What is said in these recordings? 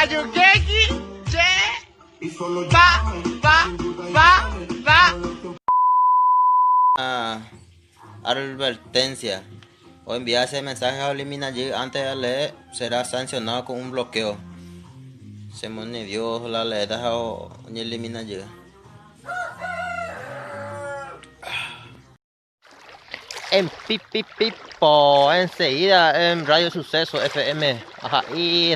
Ayukeki che pa pa pa pa. Advertencia, O enviar ese mensaje a elimina jey antes de leer será sancionado con un bloqueo. Se monivió la leeta ha oñeelimina jey. En pi pi pi po enseguida en Radio Suceso FM. Ajá, y,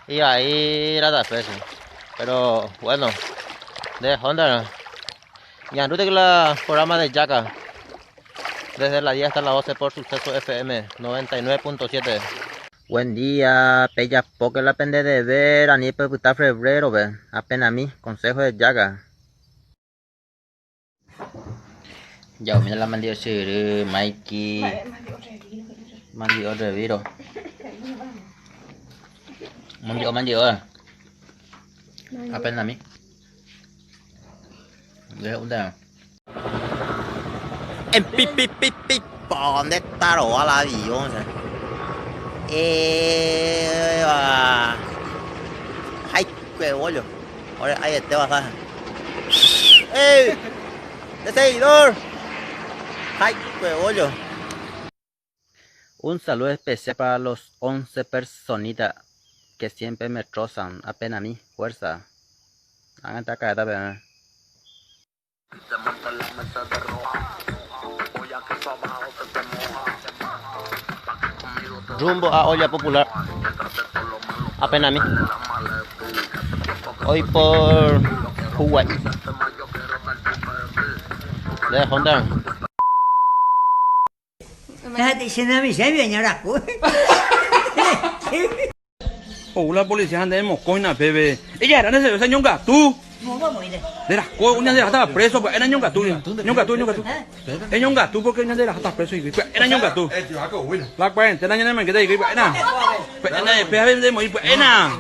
y ahí era Pero bueno, de Honda. Ñandúte la programa de Yaca. Desde la 10 hasta las 12 por Suceso FM 99.7. Buen día, pella poke la pende de ver, ani pepyta febrero ve, apenas mi, consejo de Yaca. Ya mira la mandio syry, Mikey. Mandio reviro. Mandio mandio. Apenas mi. En pi pi pi pi po nde tarova la avión. Eva. Ay, qué bollo. Ahora ahí te vas a. ¡Ey! ¡De seguidor! ¡Ay, qué bollo! Un saludo especial para los 11 personitas que siempre me trozan. Apenas a mí, fuerza. Hagan esta caeta, vean. Rumbo a Olla Popular. Apenas a mí. Hoy por Huawei. De Honda. Ou la policía ha nde mokõina péve. Ella era nde se ñongatu. De las cosas, ñande estaba preso, pues era ñongatu, ñongatu, ñongatu. Es ñongatu porque ñande estaba preso y pues era ñongatu. La cuarentena ñande me queda y pues era. Pues era después a ver de pues era.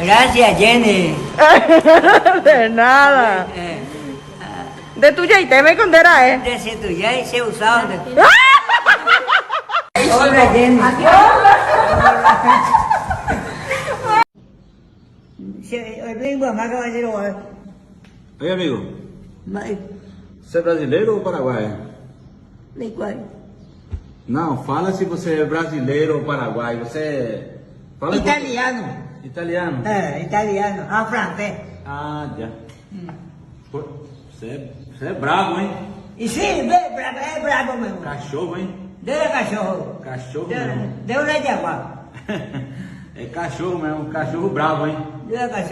Gracias, Jenny. De nada. De tujaite me conté ra'e. De che tujái che usado nde. Hola, Jenny. Oi, amigo. Você é brasileiro ou paraguaio? Não, fala se você é brasileiro ou paraguaio. Você é... Fala em Italiano. Italiano? É, italiano. Ah, francês. Ah, já. Pô, você é, você é brabo, hein? E sim, é brabo, é brabo mesmo. Cachorro, hein? Deu cachorro. Cachorro Deu, mesmo. deu na jaguar. É cachorro mesmo, cachorro bravo, hein? Deu cachorro.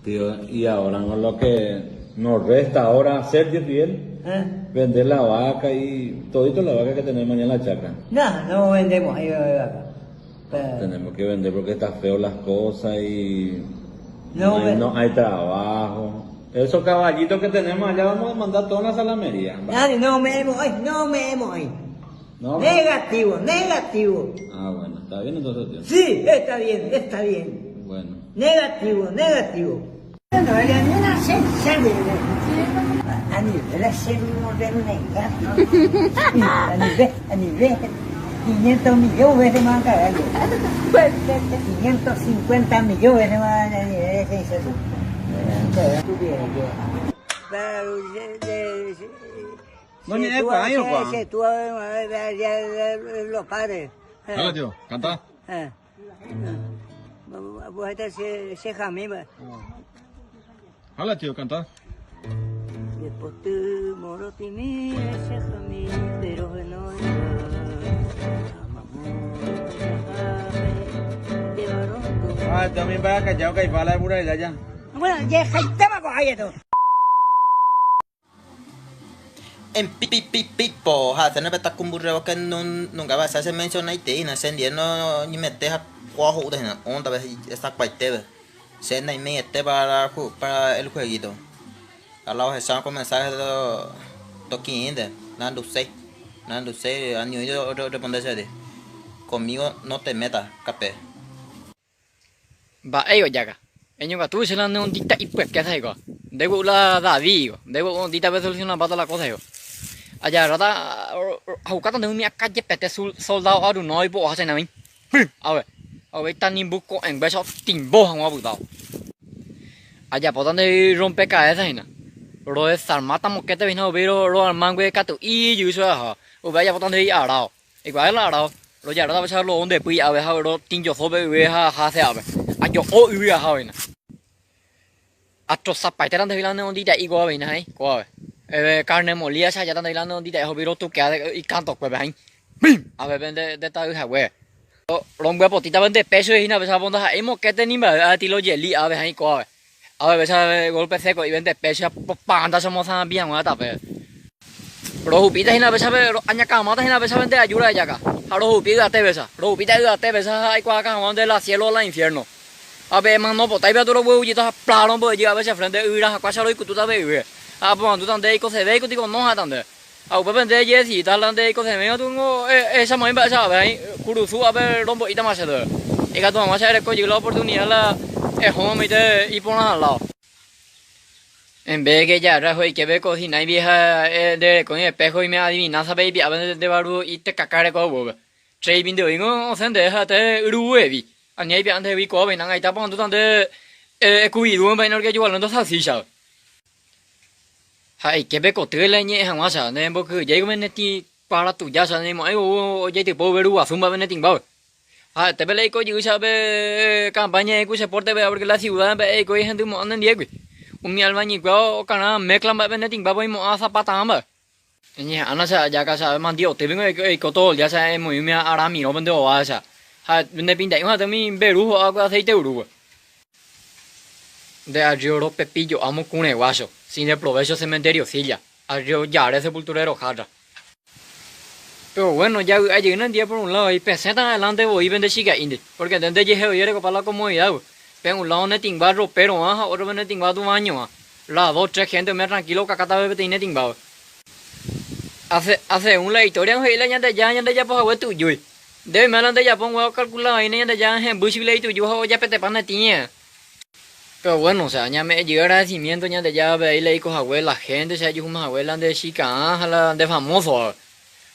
Tío, y ahora con lo que nos resta ahora hacer, tío Fidel, ¿Eh? vender la vaca y todito la vaca que tenemos allá en la chacra. No, no vendemos ahí vaca. Pero, Tenemos que vender porque está feo las cosas y No, no hay, ve- no hay trabajo. Esos caballitos que tenemos allá vamos a mandar toda una salamería. no, no me hemos, ay, no me hemos ahí. No. Negativo, negativo. Ah, bueno, está bien entonces, tío. Sí, está bien, está bien. Bueno. Negativo, negativo. A nivel ser un modelo negativo. A nivel, a nivel 500 millones veces más cagando. 550 millones veces más a nivel de No, ni de pa' ahí, o pa'. Los padres. Hola, tío, canta. Hola, tío, canta. Ah, también para callado que hay la pura de allá. Bueno, ya estaba con esto. En pi pi pi pipo ha se ne peta kumburreo que nunca va a se menciona iteína se ndie no ñemete ha kua ho'úta hína ónta ve exacpaiteve che naimeiete para para el jueguito ha la ohecháva ko mensaje tokiĩnte nahenduséi nahenduséi ani oĩ oresponde chéve conmigo no te metas kape. Mba'éiko jáka, eñongatu che la ne ondita ipyakẽta hikuái. Nde gua'u la David hikuái, nde gua'u ondita pe solucionambáta la cosa hikuái. Ajagarráta ajukáta nde umi akã jepete soldado aruno oipo'oha che navĩ. Py! Ave, ave tanimbu ko'ẽnguéicha otimbo hag̃ua opytávo. Ajapóta nde rompecabeza hína. Rodesarmáta mokéte hína upéi roarma katu'i jey chupe aha. Upéi ajapóta nde arao. Eikuaa la arao, rojarra tape ro'o nde py ave ha rotĩjoso pe yvy ha aha che ápe. Ajo'o yvy aha oĩna. Atrosapaite nde la ne ondita'i kóvape hína ha'e, kóvape. Carne molida che ajáta nde la ne ondita'i ha upéi rotukea ikantokuépe ha'e. Pim! Ápe nde nde tavy hague. Rombyapotítava nde pécho hína péicha apo ndaha'éi mokéte ni mba'eve ha estilo jeli ápe ha'e kóvape. Ápe péicha golpe seco ive nde pécho popánta che omosãmbi hag̃ua tape. Rohupíta hína péicha pe añakãmáta hína péicha pe nde ajúra ejaka ha rohupi yvate péicha. Rohupíta yvate péicha ha aikuaaka hag̃ua nde la cielo o la infierno. Ha pe mano potáipe katu roguejýta ha pla rombo'ejy ápe che frente yvyra hakua che roikutúta pe yvýre. Ha apoandúta nde eikoseve tiko no ha'éta nde. Ha upépe nde ejedesidíta la nde eikotevẽva ningo ehechamo'ãi mba'éicha ave aĩ kurusu ápe rombo'ítama che ndéve. Ikatu hag̃ua che ereko jey la oportunida la eho mamaite iporãha lado. En vez que jarra oiképe kosináivi vieja nde rekói espejo ime adivinanza pe ipi'ápe nde varu'i tekaka reko haguépe. Che ipindyvíngo osẽ nde ha'ete yruguevi. Ani aipe'a ndehegui kóva peina poandúta nde ekuvidu mba'e porque ejuvalónte salsicha. Ha eike pe koty la eñe'ẽ hag̃ua cha, ne mbokyhyjéiko pe ne tĩ para tuja cha, neimo'ãi ou ojaitypo upe ruguasu mba'e ne tĩnguápe. Ha'etépe la eiko jey cha pe campaña eku che porte pegua porque la ciudad mba'e eiko ihendymo'ã nendiégui. Umi albañil-kuéra okarã mezcla mba'e pe ne tĩnguápe oimo'ã zapata-ã mba'e. Eñeha'ãna che aja cha mandi'oty piko eiko todo el día cha emoĩ umi aramirõ pe nde ova cha. Ha nde pinta'i ha'ete umi mberu ho'a ku aceite urúpe. Nde arrio ropepi jo'a mokũreguácho, sin de provecho cementerio silla, arrio jare sepulturero jarra. Pero bueno, javy'a jeýna ndie por un lado, ipesẽta adelante voi pende chika'ínte, porque nde ndejehe voi erekopa la comodidad-gui. Pe un lado ne tĩngua ropero-ã ha otro pe ne tĩngua tu baño-ã. La dos, tres gente umi tranquilo okakáta pe peteĩ ne tĩnguápe. Hace, hace un la historia he'i la Ñandejára ñandejapo hague tujúi. Nde oime la ndejapo nguéva okalkula vaíne Ñandejára hemby chugui la ituju ha ojapetepa ne tĩe. Pero bueno, o sea, ñame'ẽ jey agradecimiento Ñandejárape ahí la eiko hague la gente che ajuhúma hague la nde chika'ã ha la nde famoso.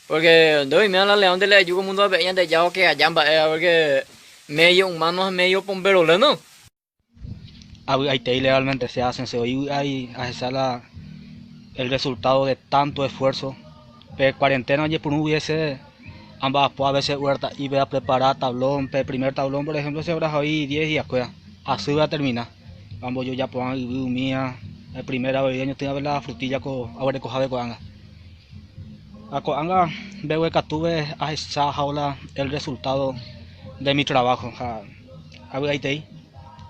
Porque nde oime la león nde la eju ko mundo ape Ñandejára okea aja mba'e porque medio humano ha medio pomberole, no? Avy'aitei legalmente se hacen, se oí vy'ái ahecha la el resultado de tanto esfuerzo. Pe cuarentena oñepyrũ hubiese amba'apo a veces huerta'ipe aprepara tablón, pe primer tablón por ejemplo se oraha oĩ 10 días kuéra, hasýva atermina. Ambojoja porã yvy umía, el primera vez añotỹave la frutilla ko aguerekoháve ko'ág̃a. Ha ko'ág̃a mbeguekatúve ahecha jaula el resultado de mi trabajo ha avy'aitei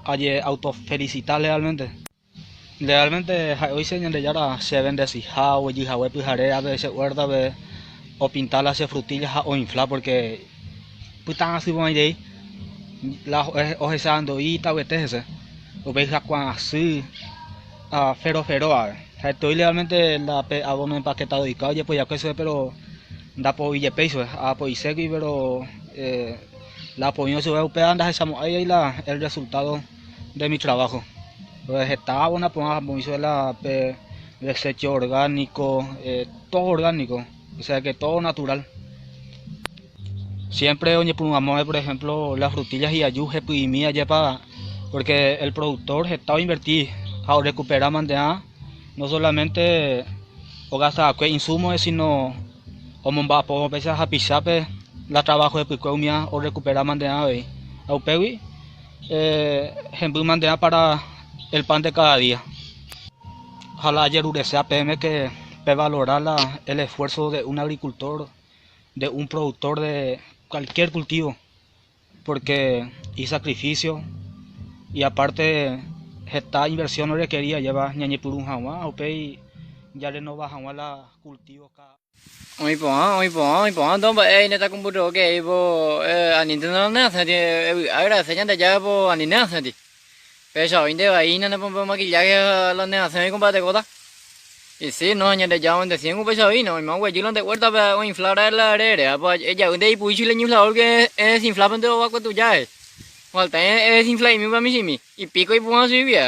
aje autofelicita legalmente. Legalmente ha'e oiche Ñandejára che bendeciha oguejy hague pyhare ave che huerta-pe opinta la che frutilla ha oinfla porque pytã asy porãitei la ohecha ndoi tavyete hese upéi hyakuã asy ha fero fero ave. Ha'ete oi legalmente la pe abono empaquetado ika ojepoiakue chupe pero ndapo'i jepéi chupe apo'iségui pero la apo'írõ chupe upéva ndahechamo'ãi la el resultado de mi trabajo. Heta abono aporã amoĩ chupe la pe desecho orgánico, todo orgánico, o sea que todo natural. Siempre oñepyrũ amóve por ejemplo la frutilla hi'aju hepy'imi ajépa porque el productor heta oinverti ha orecupera mante'ã no solamente ogasta va'ekue insumo sino omomba'apo péicha hapichápe la trabajo hepykue umía orecupera mante'ã avei ha upégui hemby mante'ã para el pan de cada día. Ha la ajerurese peẽme que pevalora la el esfuerzo de un agricultor de un productor de cualquier cultivo porque isacrificio y aparte heta inversión orequería ajépa ñañepyrũ hag̃ua upéi. Ya renova hag̃ua la cultivo ka. Oĩ porã, oĩ porã, oĩ porã ndo mba'e aine takumbuto ke ipo anínte no ne asẽti evy'a agradecer Ñandejára po ani ne asẽti. Péicha oĩ nde vai hína ne pompe maquillaje ha la ne asẽ oĩ ko mba'e tekóta. Y sí, no, Ñandejára obendecíen upéicha oĩ, no, oime oguejy la nde huerta pe oinfla ra'e la rere, ha po ejavy nde ipu'i chile ñinflador ke edesinfla pe nde ova kue tuja eh. Falta edesinfla'imi upe michĩmi, ipíko ipu'ã chugui.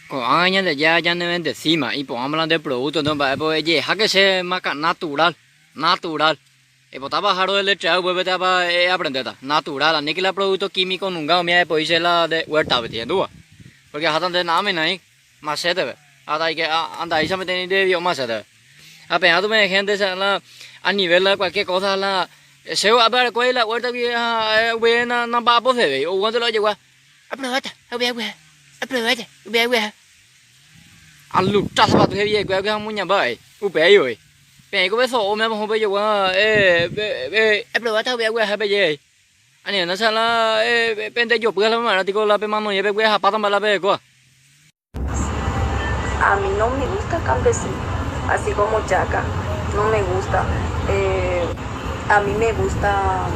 Ko'ág̃a Ñandejára ñanevendesíma, ipo'ãma la nde producto nde mba'e po ejeheháke che maka natural, natural. Eipotápa aha rodeletrea upépe térãpa eaprendéta, natural, aníke la producto químico nunga umi aepoi che la nde huertape, tĩhendúva? Porque aháta nde na'ámena aĩ machétepe, hasta aike anda'ícha peteĩ nde vio machétepe. Ha peã tu peẽ gente che la a nivel la cualquier cosa la che ápe areko la huertagui ha upe namba'aposevéi, oúvante la ojegua. Aprováta, avy'a, aprováta, avy'a. Aluta sapatu heviaikuéra ha omuñamba vai. Upéi voi. Peẽ ko pe so'o me amohõ pejogua aprováta avy'a peje vai. Ani anda chala pende jopy la pemarã tiko la pemanoie peguehapáta mba'e la perekóva. A mí no me gusta campesino, así como Chaca, no me gusta. Eh, a mí me gusta...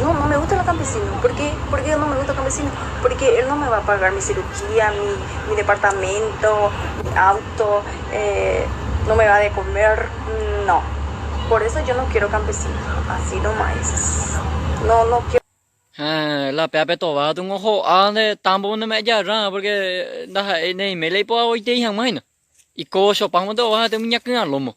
No, no me gusta la campesino. ¿Por qué? ¿Por qué no me gusta campesino? Porque él no me va a pagar mi cirugía, mi, mi departamento, mi auto, eh, no me va a de comer, no. Por eso yo no quiero campesino, así nomás. No, no quiero. Héẽ, la péape tova tungo ho'a nde tambo neme'ẽ jarrã porque ndaha'éi neime la ipo'avoitei hag̃ua hína. Ikochopámonte ova ha'ete umi ñakyrã lómo.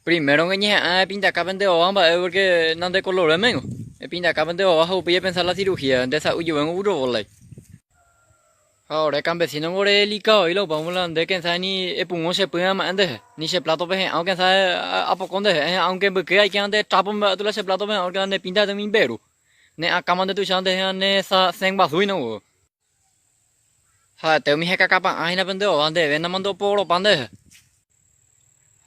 Primero ngeñeha'ã epintakápe nde ova mba'e porque nande kolorẽmengo. Epintakápe nde ova ha upéi epensa la cirugía, nde sa'yjuvéngo burro bolai. Ha ore campesino ngo ore delicado la upévamo la nde kensae ni epungõ che py ama'ẽ ndehe, ni che plato pe he'ã kensae apoko ndehe, aunque mbyky aike nde trapo mba'e la che plato pe he'ã porque la nde pinta ha'ete umi mberu, ne akãma nde tuicha ndehe ha ne sẽ guasu hína guo. Ha'ete umi hekakapa'ã hína pe nde ova ndeve namante oporopa ndehe.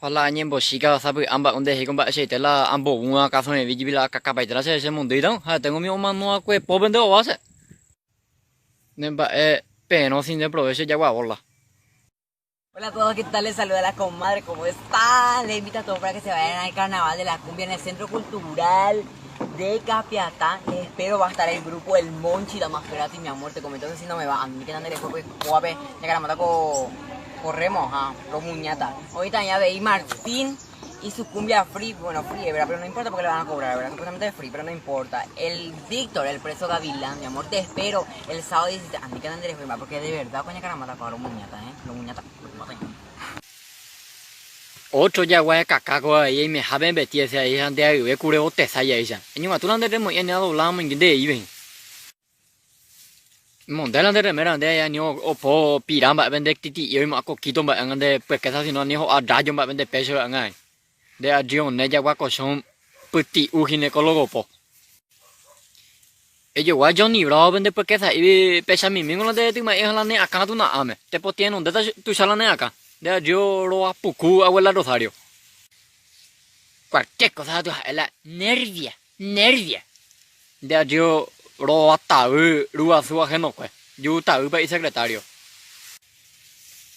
Ha la añembochíka sapy'a mba'u ndehe ko mba'eichaite la ambovúva kasõrevi jepi la akakapaite la che chemondýita, ha'ete umi omanoakue pópe nde ova che. Ne mba'e perõ sin de provecho jagua bola. Hola a todos, ¿qué tal? Les saluda la comadre, ¿cómo están? Les invito a todos para que se vayan al carnaval de la cumbia en el Centro Cultural de Capiatá. Les espero, va a estar el grupo El Monchi, la más gratis, mi amor. Te comento que si no me va, a mí que no le juego, juape, ya corremos, ah, muñata. Ahorita ya veí Martín y su cumbia free, bueno, free, ¿verdad? Pero no importa porque le van a cobrar, ¿verdad? Supuestamente es free, pero no importa. El Víctor, el preso Gavilán, mi amor, te espero el sábado 17. A mí que Andrés, porque de verdad, coña caramata, para los muñata, ¿eh? Los muñata, los muñata. Otro jagua de cacaco ahí y me jabe en betiese ahí, ande ahí, ve cure boteza ahí, ya. Eño, tú no andes muy en doblado, me entiende ahí, ven. Monde la nde remera nde ani opo pira mba'e nde titi'i oimo'ã kokito mba'e anga nde pyekesa sino ani ho'a rayo mba'e nde pécho anga nde adrione jagua kochõ pyti'u ginecólogo po. Ejogua Johnny Bravo pe nde pyekesa'ívi pechamimi ko la nde tyma'i ha la ne akã tu na'áme te potĩenondéta tuicha la ne akã nde adrio ro'a puku abuela Rosario. Cualquier cosa katu ha'e la nervia. Nervia. Nde ario rova tavy ruguasu ahenokue. Ju tavy pa'i secretario.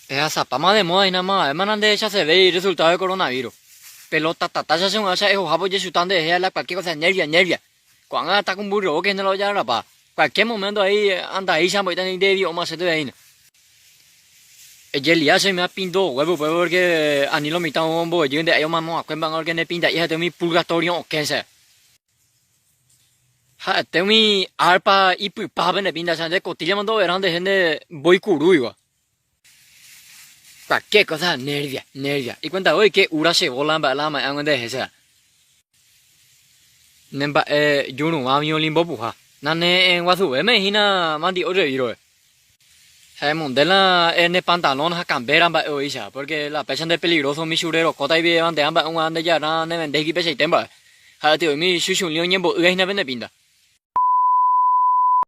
Ehasapáma de moda hína mavave na ndehechasevéi resultado de coronavirus. Pelota tata cha che cha ehohápe ojechuta nderehe a la cualquier cosa nervia, nervia. Ko'ág̃a takumburyvo que hína la ojararapa. Cualquier momento ahí andaícha mbo'íta ndevi'óma che teve hína. Ejelia che oime apindo huevo upépe porque ani lo mitã omboguejy nde ai omano akue mba'anga porque ne pinta'i ha'ete umi purgatorio okẽ che. Ha'ete umi arpa ipypa pende pinta che nde kotilla mando overa nde nde mbói kurúigua. Cualquier cosa nervia, nervia. Ikuenta voi que ura che bola mba'e la ama'ẽ nde ehe che. Ne mba'e juruvã violín mbopuha. Nane guasuvéme hína mandi'o revíroe. Ha emonde la ne pantalón ha kambéra mba'e oĩcha, porque la péicha nde peligroso umi chure rokóta iviéva nde'a mba'e og̃uahã nde jarã ne vende hína peichaite mba'e. Ha'ete umi chuchũli oñembo'ýva hína pende pínta.